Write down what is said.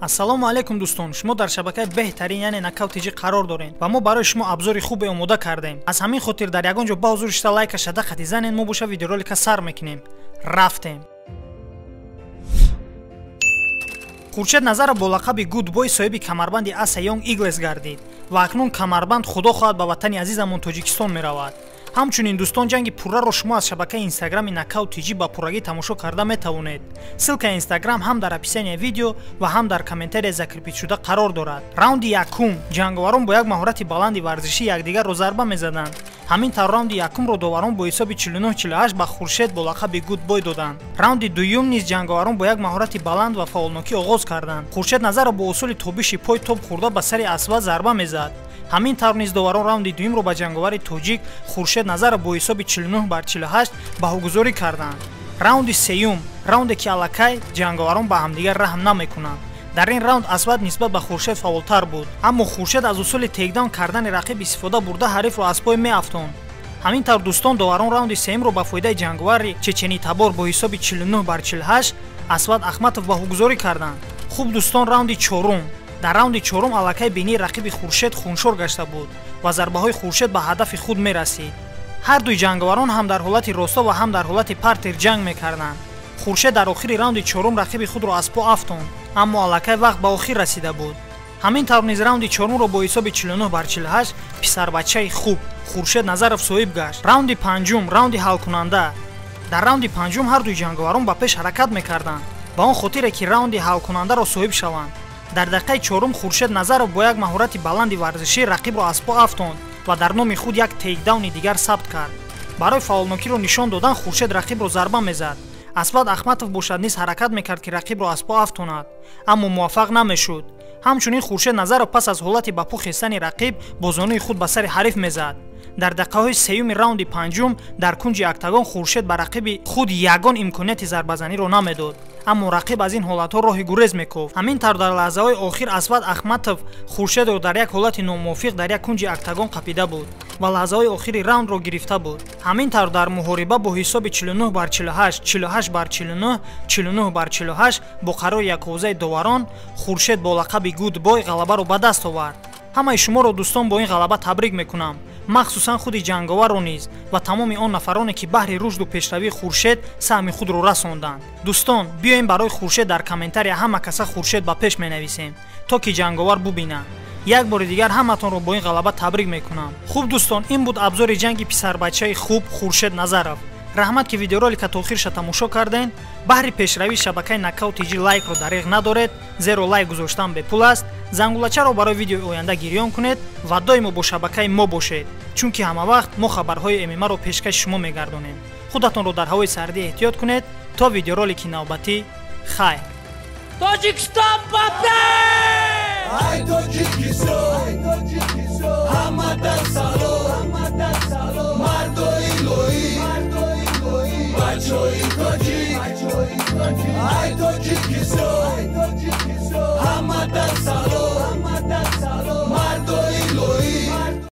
Ассалому алайкум дӯстон, шумо дар шабакаи беҳтарин яъне Нокаут ТЖ қарор доред ва мо барои шумо абзори хубе омода кардем. Аз ҳамин хотир дар ягон ҷо ба ҳузур шита лайка шада хати занед, мо боша видеоролика сар мекунем. Рафтем. Хуршед Назаров бо лақаби Good Boy соҳиби камарбанди Аса Young Eagles гардид ва акнун камарбанд худо хоҳад ба ватани азизамон Тоҷикистон меравад. Ҳамчунин дӯстон, ҷанги пурраро шумо аз шабакаи инстаграми Нокаут ТЖ ба пуррагӣ тамошо карда метавонед. Ссылкаи инстаграм ҳам дар описания видео ва ҳам дар комментария закрепить-шуда қарор дорад. Раунди якум ҷанговарон бо як маҳорати баланди варзишӣ якдигарро зарба мезаданд. Ҳамин тавр раунди якумро доварон бо ҳисоби 49-48 ба Хуршед бо лақаби Good Boy доданд. Раунди дуюм низ ҷанговарон бо як маҳорати баланд ва фаъолнокӣ оғоз карданд. Хуршед Назаров бо усули тобиши пой тоб хӯрда ба сари Асвад зарба мезад. Ҳамин тавр низ доварон раунди дуюмро ба ҷанговари тоҷик Хуршед Назаров бо ҳисоби 49-48 баҳогузорӣ карданд. Раунди сеюм, раунде ки аллакай ҷанговарон ба ҳамдигар раҳм намекунанд. Дар ин раунд Асвад нисбат ба Хуршед фаъолтар буд, аммо Хуршед аз усули тейкдаун кардани рақиб истифода бурда ҳарифро аз пой меафтонд. Ҳамин тавр дӯстон, доварон раунди сеюмро ба фоидаи ҷанговари чеченитабор бо ҳисоби 49-48 Асвад Ахматов баҳогузорӣ карданд. Хуб дӯстон, раунди чорум. Дар раунди чорум аллакай бинии рақиби Хуршед хуншор гашта буд ва зарбаҳои Хуршед ба ҳадафи худ мерасид. Ҳар дуи ҷанговарон ҳам дар ҳолати росто ва ҳам дар ҳолати партер ҷанг мекарданд. Хуршед дар охири раунди чорум рақиби худро аз по афтонд, аммо аллакай вақт ба охир расида буд. Ҳамин тавр низ раунди чорумро бо ҳисоби 49-48 писарбачаи хуб Хуршед Назаров соҳиб гашт. Раунди панҷум, раунди ҳалкунанда. Дар раунди панҷум ҳар дуи ҷанговарон ба пеш ҳаракат мекарданд, ба он хотире ки раунди ҳалкунандаро соҳиб шаванд. Дар дақиқаи чорум Хуршед Назаров бо як маҳорати баланди варзишӣ рақибро аз по афтонд ва дар номи худ як тейкдауни дигар сабт кард. Барои фаъолнокиро нишон додан Хуршед рақибро зарба мезад. Асвад Ахматов бошад низ ҳаракат мекард ки рақибро аз по афтонад, аммо муваффақ намешуд. Ҳамчунин Хуршед Назаров пас аз ҳолати ба по хестани рақиб бо зонуи худ ба сари ҳариф мезад. Дар дақиқаҳои сеюми раунди панҷум дар кунҷи октагон Хуршед ба рақиби худ ягон имконияти зарбазаниро намедод, аммо рақиб аз ин ҳолатҳо роҳи гурез мекофт. Ҳамин тавр дар лаҳзаҳои охир Асвад Ахматов Хуршедро дар як ҳолати номувофиқ дар як кунҷи октагон қапида буд ва лаҳзаҳои охири раундро гирифта буд. Ҳамин тавр дар муҳориба бо ҳисоби 49-48, 48-49, 49-48 бо қарори якҳовзаи доварон Хуршед бо лақаби Good Boy ғалабаро ба даст овард. Ҳамаи шуморо дӯстон бо ин ғалаба табрик мекунам, махсусан худи ҷанговарро низ ва тамоми он нафароне ки баҳри рушду пешравии Хуршед саҳми худро расонданд. Дӯстон, биёем барои Хуршед дар комментария ҳама каса Хуршед ба пеш менависем, то ки ҷанговар бубинад. Як бори дигар ҳаматонро бо ин ғалаба табрик мекунам. Хуб дӯстон, ин буд абзори ҷанги писарбачаи хуб Хуршед Назаров. Раҳмат ки видеоролика то охирша тамошо карден. Баҳри пешравии шабакаи Нокаут ТЖ лайкро дариғ надоред, зеро лайк гузоштан бепул аст. Зангулачаро барои видеои оянда гирён кунед ва доимо бо шабакаи мо бошед, чунки ҳама вақт мо хабарҳои ММА-ро пешкаши шумо мегардонем. Худатонро дар ҳавои сардӣ эҳтиёт кунед. То видеоролики навбатӣ, хайр. Тоҷикистон ба пеш! Ай Тоҷикистон, ҳама дар салом, мардои лоӣ, бачаҳои тоҷик, ай Тоҷикистон.